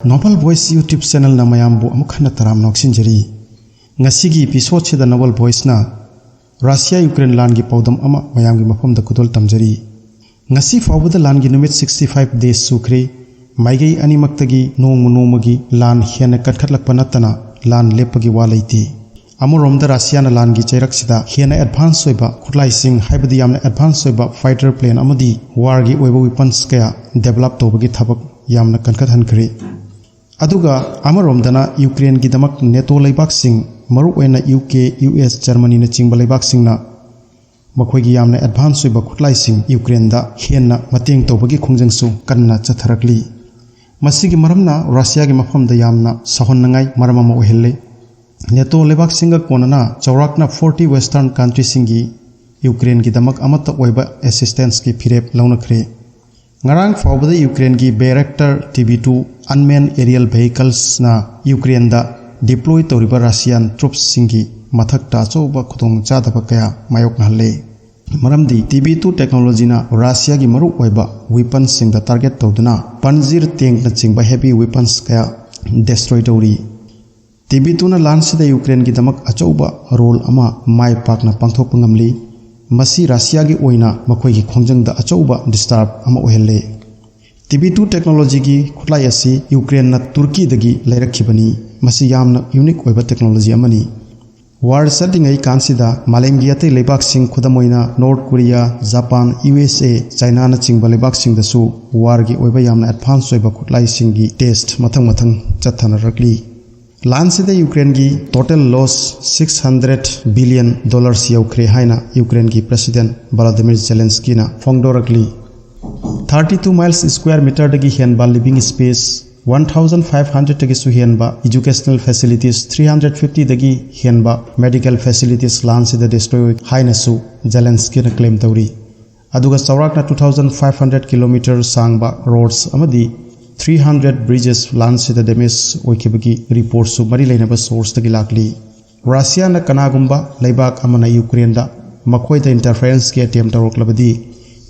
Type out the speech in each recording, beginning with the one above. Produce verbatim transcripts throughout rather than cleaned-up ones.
Noble Voice YouTube channelꯅ ꯃꯌꯥꯝꯕꯨ ꯑꯃꯨꯛ ꯍꯟꯅ ꯇꯔꯥꯝꯅ ꯑꯣꯛꯁꯤꯟꯖꯔꯤ꯫ ꯉꯁꯤꯒꯤ episodeꯁꯤꯗ Noble Voiceꯅ ꯔꯁꯤꯌꯥ ꯌꯨꯀ꯭ꯔꯦꯟ ꯂꯥꯟꯒꯤ ꯄꯥꯎꯗꯝ ꯑꯃ ꯃꯌꯥꯝꯒꯤ ꯃꯐꯝꯗ ꯈꯨꯗꯣꯜ ꯇꯝꯖꯔꯤ꯫ ꯉꯁꯤ ꯐꯥꯎꯕꯗ ꯂꯥꯟꯒꯤ ꯅꯨꯃꯤꯠ sixty five days ꯁꯨꯈ꯭ꯔꯦ꯫ ꯃꯥꯏꯀꯩ ꯑꯅꯤꯃꯛꯇꯒꯤ ꯅꯣꯡꯃ ꯅꯣꯡꯃꯒꯤ ꯂꯥꯟ ꯍꯦꯟꯅ ꯀꯟꯈꯠꯂꯛꯄ ꯅꯠꯇꯅ ꯂꯥꯟ ꯂꯦꯞꯄꯒꯤ ꯋꯥ ꯂꯩꯇꯦ꯫ ꯑꯃꯔꯣꯝꯗ ꯔꯁꯤꯌꯥꯅ ꯂꯥꯟꯒꯤ ꯆꯩꯔꯛꯁꯤꯗ ꯍꯦꯟꯅ advance ꯑꯣꯏꯕ ꯈꯨꯠꯂꯥꯏꯁꯤꯡ, ꯍꯥꯏꯕꯗꯤ ꯌꯥꯝꯅ advance ꯑꯣꯏꯕ fighter plane ꯑꯃꯗꯤ warꯒꯤ ꯑꯣꯏꯕ weapons ꯀꯌꯥ develop ꯇꯧꯕꯒꯤ ꯊꯕꯛ ꯌꯥꯝꯅ ꯀꯟꯈꯠꯍꯟꯈ꯭ꯔꯦ꯫ ꯑꯗꯨꯒ ꯑꯃꯔꯣꯝꯗꯅ ꯌꯨꯀ꯭ꯔꯦꯟꯒꯤꯗꯃꯛ NATO ꯂꯩꯕꯥꯛꯁꯤꯡ, ꯃꯔꯨꯑꯣꯏꯅ UK, US, Germanyꯅꯆꯤꯡꯕ ꯂꯩꯕꯥꯛꯁꯤꯡꯅ ꯃꯈꯣꯏꯒꯤ ꯌꯥꯝꯅ advance ꯑꯣꯏꯕ ꯈꯨꯠꯂꯥꯏꯁꯤꯡ ꯌꯨꯀ꯭ꯔꯦꯟꯗ ꯍꯦꯟꯅ ꯃꯇꯦꯡ ꯇꯧꯕꯒꯤ ꯈꯣꯡꯖꯪꯁꯨ ꯀꯟꯅ ꯆꯠꯊꯔꯛꯂꯤ꯫ ꯃꯁꯤꯒꯤ ꯃꯔꯝꯅ ꯔꯁꯤꯌꯥꯒꯤ ꯃꯐꯝꯗ ꯌꯥꯝꯅ ꯁꯥꯎꯍꯟꯅꯉꯥꯏ ꯃꯔꯝ ꯑꯃ ꯑꯣꯏꯍꯜꯂꯦ꯫ NATO ꯂꯩꯕꯥꯛꯁꯤꯡꯒ ꯀꯣꯟꯅꯅ ꯆꯥꯎꯔꯥꯛꯅ forty western countryꯁꯤꯡꯒꯤ ꯌꯨꯀ꯭ꯔꯦꯟꯒꯤꯗꯃꯛ ꯑꯃꯠꯇ ꯑꯣꯏꯕ assistanceꯀꯤ ꯐꯤꯔꯦꯞ ꯂꯧꯅꯈ꯭ꯔꯦ꯫ ꯉꯔꯥꯡ ꯐꯥꯎꯕꯗ ꯌꯨꯀ꯭ꯔꯦꯟꯒꯤ Bayraktar TB two unmanned aerial vehiclesꯅ ꯌꯨꯀ꯭ꯔꯦꯟꯗ deploy ꯇꯧꯔꯤꯕ Russian troopsꯁꯤꯡꯒꯤ ꯃꯊꯛꯇ ꯑꯆꯧꯕ ꯈꯨꯗꯣꯡꯆꯥꯗꯕ ꯀꯌꯥ ꯃꯥꯌꯣꯛꯅꯍꯜꯂꯦ꯫ ꯃꯔꯝꯗꯤ TB two technologyꯅ ꯔꯁꯤꯌꯥꯒꯤ ꯃꯔꯨꯑꯣꯏꯕ weaponsꯁꯤꯡꯗ target ꯇꯧꯗꯨꯅ Pantsir tankꯅꯆꯤꯡꯕ heavy weapons ꯀꯌꯥ destroy ꯇꯧꯔꯤ꯫ TB twoꯅ ꯂꯥꯟꯁꯤꯗ ꯌꯨꯀ꯭ꯔꯦꯟꯒꯤꯗꯃꯛ ꯑꯆꯧꯕ role ꯑꯃ ꯃꯥꯏ ꯄꯥꯛꯅ ꯄꯥꯡꯊꯣꯛꯄ ꯉꯝꯂꯤ꯫ ꯃꯁꯤ ꯔꯁꯤꯌꯥꯒꯤ ꯑꯣꯏꯅ ꯃꯈꯣꯏꯒꯤ ꯈꯣꯡꯖꯪꯗ ꯑꯆꯧꯕ disturb ꯑꯃ ꯑꯣꯏꯍꯜꯂꯦ꯫ TB two technologyꯒꯤ ꯈꯨꯠꯂꯥꯏ ꯑꯁꯤ ꯌꯨꯀ꯭ꯔꯦꯟꯅ ꯇꯨꯔꯀꯤꯗꯒꯤ ꯂꯩꯔꯛꯈꯤꯕꯅꯤ꯫ ꯃꯁꯤ ꯌꯥꯝꯅ unique ꯑꯣꯏꯕ technology ꯑꯃꯅꯤ꯫ War ꯆꯠꯂꯤꯉꯩ ꯀꯥꯟꯁꯤꯗ ꯃꯥꯂꯦꯝꯒꯤ ꯑꯇꯩ ꯂꯩꯕꯥꯛꯁꯤꯡ, ꯈꯨꯗꯝ ꯑꯣꯏꯅ North Korea, Japan, USA, Chinaꯅꯆꯤꯡꯕ ꯂꯩꯕꯥꯛꯁꯤꯡꯗꯁꯨ warꯒꯤ ꯑꯣꯏꯕ ꯌꯥꯝꯅ advance ꯑꯣꯏꯕ ꯈꯨꯠꯂꯥꯏꯁꯤꯡꯒꯤ test ꯃꯊꯪ ꯃꯊꯪ ꯆꯠꯊꯅꯔꯛꯂꯤ꯫ ꯂꯥꯟꯁꯤꯗ ꯌꯨꯀ꯭ꯔꯦꯟꯒꯤ total loss six hundred billion dollars ꯌꯧꯈ꯭ꯔꯦ ꯍꯥꯏꯅ ꯌꯨꯀ꯭ꯔꯦꯟꯒꯤ President Volodymyr Zelenskyꯅ ꯐꯣꯡꯗꯣꯔꯛꯂꯤ꯫ Thirty two miles square meterꯗꯒꯤ ꯍꯦꯟꯕ living space, one thousand five hundredꯇꯒꯤꯁꯨ ꯍꯦꯟꯕ educational facilities, three hundred fiftyꯗꯒꯤ ꯍꯦꯟꯕ medical facilities ꯂꯥꯟꯁꯤꯗ destroy ꯑꯣꯏ ꯍꯥꯏꯅꯁꯨ Zelenskyꯅ claim ꯇꯧꯔꯤ꯫ ꯑꯗꯨꯒ ꯆꯥꯎꯔꯥꯛꯅ two thousand five hundred kilometer ꯁꯥꯡꯕ roads ꯑꯃꯗꯤ three hundred bridges ꯂꯥꯟꯁꯤꯗ damage ꯑꯣꯏꯈꯤꯕꯒꯤ reportꯁꯨ ꯃꯔꯤ ꯂꯩꯅꯕ sourceꯇꯒꯤ ꯂꯥꯛꯂꯤ꯫ ꯔꯁꯤꯌꯥꯅ ꯀꯅꯥꯒꯨꯝꯕ ꯂꯩꯕꯥꯛ ꯑꯃꯅ ꯌꯨꯀ꯭ꯔꯦꯟꯗ ꯃꯈꯣꯏꯗ interferenceꯀꯤ attempt ꯇꯧꯔꯛꯂꯕꯗꯤ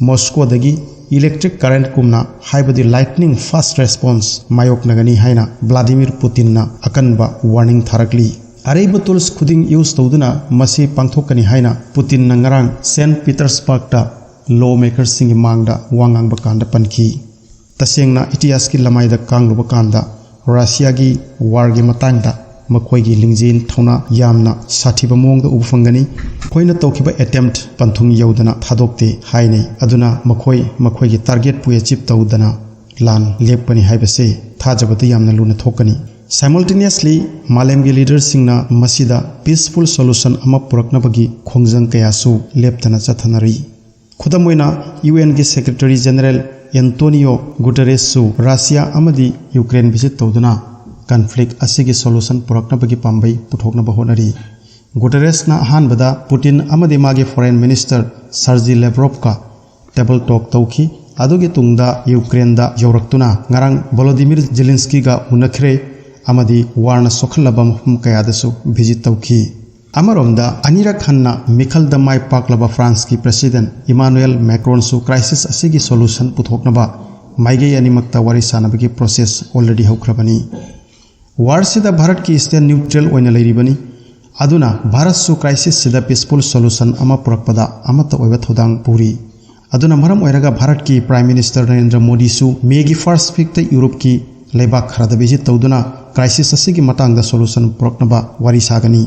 ꯃꯣꯁꯀꯣꯗꯒꯤ electric current ꯀꯨꯝꯅ, ꯍꯥꯏꯕꯗꯤ lightning fast response ꯃꯥꯌꯣꯛꯅꯒꯅꯤ ꯍꯥꯏꯅ ꯚ꯭ꯂꯥꯗꯤꯃꯤꯔ ꯄꯨꯇꯤꯟꯅ ꯑꯀꯟꯕ warning ꯊꯥꯔꯛꯂꯤ꯫ ꯑꯔꯩꯕ tools ꯈꯨꯗꯤꯡ use ꯇꯧꯗꯨꯅ ꯃꯁꯤ ꯄꯥꯡꯊꯣꯛꯀꯅꯤ ꯍꯥꯏꯅ ꯄꯨꯇꯤꯟꯅ ꯉꯔꯥꯡ ꯁꯦꯟꯠ ꯄꯤꯇꯔꯁꯕꯔꯒꯇ law makersꯁꯤꯡꯒꯤ ꯃꯥꯡꯗ ꯋꯥ ꯉꯥꯡꯕ ꯀꯥꯟꯗ ꯄꯟꯈꯤ꯫ ꯇꯁꯦꯡꯅ ꯏꯇꯤꯍꯥꯁꯀꯤ ꯂꯃꯥꯏꯗ ꯀꯥꯡꯂꯨꯕ ꯀꯥꯟꯗ ꯔꯁꯤꯌꯥꯒꯤ warꯒꯤ ꯃꯇꯥꯡꯗ ꯃꯈꯣꯏꯒꯤ ꯂꯤꯡꯖꯦꯜ ꯊꯧꯅꯥ ꯌꯥꯝꯅ ꯁꯥꯊꯤꯕ ꯃꯑꯣꯡꯗ ꯎꯕ ꯐꯪꯒꯅꯤ꯫ ꯃꯈꯣꯏꯅ ꯇꯧꯈꯤꯕ attempt ꯄꯟꯊꯨꯡ ꯌꯧꯗꯅ ꯊꯥꯗꯣꯛꯇꯦ ꯍꯥꯏꯅꯩ꯫ ꯑꯗꯨꯅ ꯃꯈꯣꯏ ꯃꯈꯣꯏꯒꯤ targetꯄꯨ achieve ꯇꯧꯗꯅ ꯂꯥꯟ ꯂꯦꯞꯀꯅꯤ ꯍꯥꯏꯕꯁꯤ ꯊꯥꯖꯕꯗ ꯌꯥꯝꯅ ꯂꯨꯅ ꯊꯣꯛꯀꯅꯤ꯫ Simultaneously, ꯃꯥꯂꯦꯝꯒꯤ leaderꯁꯤꯡꯅ ꯃꯁꯤꯗ peaceful solution ꯑꯃ ꯄꯨꯔꯛꯅꯕꯒꯤ ꯈꯣꯡꯖꯪ ꯀꯌꯥꯁꯨ ꯂꯦꯞꯇꯅ ꯆꯠꯊꯅꯔꯤ꯫ ꯈꯨꯗꯝ ꯑꯣꯏꯅ, UNꯒꯤ Secretary General Antonio Guterresꯁꯨ ꯔꯁꯤꯌꯥ ꯑꯃꯗꯤ ꯌꯨꯀ꯭ꯔꯦꯟ visit ꯇꯧꯗꯨꯅ conflict ꯑꯁꯤꯒꯤ solution ꯄꯨꯔꯛꯅꯕꯒꯤ ꯄꯥꯝꯕꯩ ꯄꯨꯊꯣꯛꯅꯕ ꯍꯣꯠꯅꯔꯤ꯫ ꯒꯨꯇꯦꯔꯦꯁꯅ ꯑꯍꯥꯟꯕꯗ ꯄꯨꯇꯤꯟ ꯑꯃꯗꯤ ꯃꯥꯒꯤ Foreign Minister Sergey Lavrovꯀ table talk ꯇꯧꯈꯤ꯫ ꯑꯗꯨꯒꯤ ꯇꯨꯡꯗ ꯌꯨꯀ꯭ꯔꯦꯟꯗ ꯌꯧꯔꯛꯇꯨꯅ ꯉꯔꯥꯡ ꯚꯣꯂꯣꯗꯤꯃꯤꯔ ꯖꯦꯂꯦꯟꯁꯀꯤꯒ ꯎꯅꯈ꯭ꯔꯦ ꯑꯃꯗꯤ warꯅ ꯁꯣꯛꯍꯜꯂꯕ ꯃꯐꯝ ꯀꯌꯥꯗꯁꯨ visit ꯇꯧꯈꯤ꯫ ꯑꯃꯔꯣꯝꯗ, ꯑꯅꯤꯔꯛ ꯍꯟꯅ ꯃꯤꯈꯜꯗ ꯃꯥꯏ ꯄꯥꯛꯂꯕ ꯐ꯭ꯔꯥꯟꯁꯀꯤ President Emmanuel Macronꯁꯨ crisis ꯑꯁꯤꯒꯤ solution ꯄꯨꯊꯣꯛꯅꯕ ꯃꯥꯏꯀꯩ ꯑꯅꯤꯃꯛꯇ ꯋꯥꯔꯤ ꯁꯥꯅꯕꯒꯤ process already ꯍꯧꯈ꯭ꯔꯕꯅꯤ꯫ Warꯁꯤꯗ ꯚꯥꯔꯠꯀꯤ state neutral ꯑꯣꯏꯅ ꯂꯩꯔꯤꯕꯅꯤ꯫ ꯑꯗꯨꯅ ꯚꯥꯔꯠꯁꯨ crisisꯁꯤꯗ peaceful solution ꯑꯃ ꯄꯨꯔꯛꯄꯗ ꯑꯃꯠꯇ ꯑꯣꯏꯕ ꯊꯧꯗꯥꯡ ꯄꯨꯔꯤ꯫ ꯑꯗꯨꯅ ꯃꯔꯝ ꯑꯣꯏꯔꯒ ꯚꯥꯔꯠꯀꯤ Prime Minister ꯅꯔꯦꯟꯗ꯭ꯔ ꯃꯣꯗꯤꯁꯨ Mayꯒꯤ first weekꯇ Europeꯀꯤ ꯂꯩꯕꯥꯛ ꯈꯔꯗ visit ꯇꯧꯗꯨꯅ crisis ꯑꯁꯤꯒꯤ ꯃꯇꯥꯡꯗ solution ꯄꯨꯔꯛꯅꯕ ꯋꯥꯔꯤ ꯁꯥꯒꯅꯤ꯫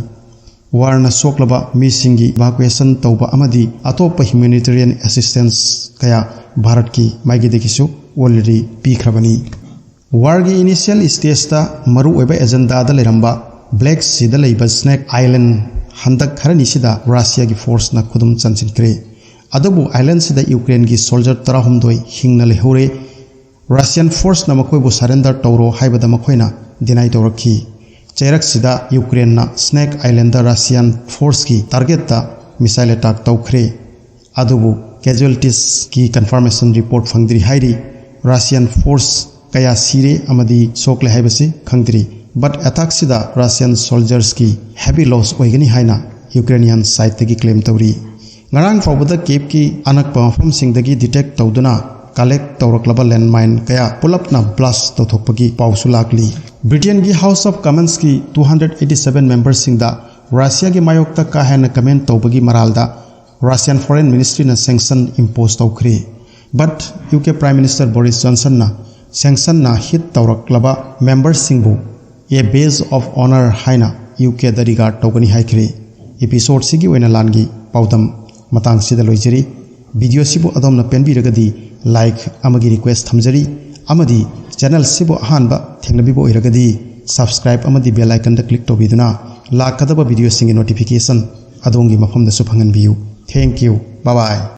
Warꯅ ꯁꯣꯛꯂꯕ ꯃꯤꯁꯤꯡꯒꯤ evacuation ꯇꯧꯕ ꯑꯃꯗꯤ ꯑꯇꯣꯞꯄ humanitarian assistance ꯀꯌꯥ ꯚꯥꯔꯠꯀꯤ ꯃꯥꯏꯀꯩꯗꯒꯤꯁꯨ already ꯄꯤꯈ꯭ꯔꯕꯅꯤ꯫ Warꯒꯤ initial stageꯇ ꯃꯔꯨꯑꯣꯏꯕ agendaꯗ ꯂꯩꯔꯝꯕ Black Seaꯗ ꯂꯩꯕ Snake Island ꯍꯟꯗꯛ ꯈꯔꯅꯤꯁꯤꯗ ꯔꯁꯤꯌꯥꯒꯤ forceꯅ ꯈꯨꯗꯨꯝ ꯆꯟꯁꯤꯟꯈ꯭ꯔꯦ꯫ ꯑꯗꯨꯕꯨ islandꯁꯤꯗ ꯌꯨꯀ꯭ꯔꯦꯟꯒꯤ soldier ꯇꯔꯥꯍꯨꯝꯗꯣꯏ ꯍꯤꯡꯅ ꯂꯩꯍꯧꯔꯦ꯫ Russian forceꯅ ꯃꯈꯣꯏꯕꯨ surrender ꯇꯧꯔꯣ ꯍꯥꯏꯕꯗ ꯃꯈꯣꯏꯅ deny ꯇꯧꯔꯛꯈꯤ꯫ ꯆꯩꯔꯛꯁꯤꯗ ꯌꯨꯀ꯭ꯔꯦꯟꯅ Snake Islandꯗ Russian forceꯀꯤ targetꯇ missile attack ꯇꯧꯈ꯭ꯔꯦ꯫ ꯑꯗꯨꯕꯨ casualtiesꯀꯤ confirmation report ꯐꯪꯗ꯭ꯔꯤ ꯍꯥꯏꯔꯤ꯫ Russian force ꯀꯌꯥ ꯁꯤꯔꯦ ꯑꯃꯗꯤ ꯁꯣꯛꯂꯦ ꯍꯥꯏꯕꯁꯤ ꯈꯪꯗ꯭ꯔꯤ꯫ But attackꯁꯤꯗ Russian soldiersꯀꯤ heavy loss ꯑꯣꯏꯒꯅꯤ ꯍꯥꯏꯅ Ukrainian sideꯇꯒꯤ claim ꯇꯧꯔꯤ꯫ ꯉꯔꯥꯡ ꯐꯥꯎꯕꯗ ꯀꯤꯞꯀꯤ ꯑꯅꯛꯄ ꯃꯐꯝꯁꯤꯡꯗꯒꯤ ꯗꯤꯇꯦꯛ ꯇꯧꯗꯨꯅ ꯀꯂꯦꯛ ꯇꯧꯔꯛꯂꯕ ꯂꯦꯟꯃꯥꯏꯟ ꯀꯌꯥ ꯄꯨꯂꯞꯅ ꯕ꯭ꯂꯥꯁ ꯇꯧꯊꯣꯛꯄꯒꯤ ꯄꯥꯎꯁꯨ ꯂꯥꯛꯂꯤ꯫ ꯕ꯭ꯔꯤꯇꯦꯟꯒꯤ ꯍꯥꯎꯁ ꯑꯣꯐ ꯀꯃꯟꯁꯀꯤ ꯇꯨ ꯍꯟꯗ꯭ꯔꯦꯠ ꯑꯩꯠꯇꯤ ꯁꯚꯦꯟ ꯃꯦꯝꯕꯔꯁꯤꯡꯗ ꯔꯁꯤꯌꯥꯒꯤ ꯃꯥꯌꯣꯛꯇ ꯀꯥ ꯍꯦꯟꯅ ꯀꯃꯦꯟ ꯇꯧꯕꯒꯤ ꯃꯔꯥꯜꯗ ꯔꯁꯤꯌꯥꯟ ꯐꯣꯔꯦꯟ ꯃꯤꯅꯤꯁꯇ꯭ꯔꯤꯅ ꯁꯦꯡꯁꯟ ꯏꯝꯄꯣꯁ ꯇꯧꯈ꯭ꯔꯦ꯫ But U K prime minister Boris ꯖꯣꯟꯁꯟꯅ ꯁꯦꯡꯁꯟꯅ ꯍꯤꯠ ꯇꯧꯔꯛꯂꯕ ꯃꯦꯝꯕꯔꯁꯤꯡꯕꯨ ꯑꯦ ꯕꯦꯖ ꯑꯣꯐ ꯑꯣꯅꯔ ꯍꯥꯏꯅ ꯌꯨ ꯀꯦꯗ ꯔꯤꯒꯥꯔꯗ ꯇꯧꯒꯅꯤ ꯍꯥꯏꯈ꯭ꯔꯦ꯫ ꯑꯦꯄꯤꯁꯣꯗꯁꯤꯒꯤ ꯑꯣꯏꯅ ꯂꯥꯟꯒꯤ ꯄꯥꯎꯗꯝ ꯃꯇꯥꯡꯁꯤꯗ ꯂꯣꯏꯖꯔꯤ꯫ ꯚꯤꯗꯤꯑꯣꯁꯤꯕꯨ ꯑꯗꯣꯝꯅ ꯄꯦꯟꯕꯤꯔꯒꯗꯤ ꯂꯥꯏꯛ ꯑꯃꯒꯤ ꯔꯤꯀ꯭ꯋꯦꯁ ꯊꯝꯖꯔꯤ, ꯑꯃꯗꯤ ꯆꯦꯅꯦꯜꯁꯤꯕꯨ ꯑꯍꯥꯟꯕ ꯊꯦꯡꯅꯕꯤꯕ ꯑꯣꯏꯔꯒꯗꯤ ꯁꯕꯁꯀ꯭ꯔꯥꯏꯕ ꯑꯃꯗꯤ ꯕꯦꯜ ꯑꯥꯏꯀꯟꯗ ꯀ꯭ꯂꯤꯛ ꯇꯧꯕꯤꯗꯨꯅ ꯂꯥꯛꯀꯗꯕ ꯚꯤꯗꯤꯑꯣꯁꯤꯡꯒꯤ ꯅꯣꯇꯤꯐꯤꯀꯦꯁꯟ ꯑꯗꯣꯝꯒꯤ ꯃꯐꯝꯗꯁꯨ ꯐꯪꯍꯟꯕꯤꯌꯨ꯫ Thank you. Bye bye.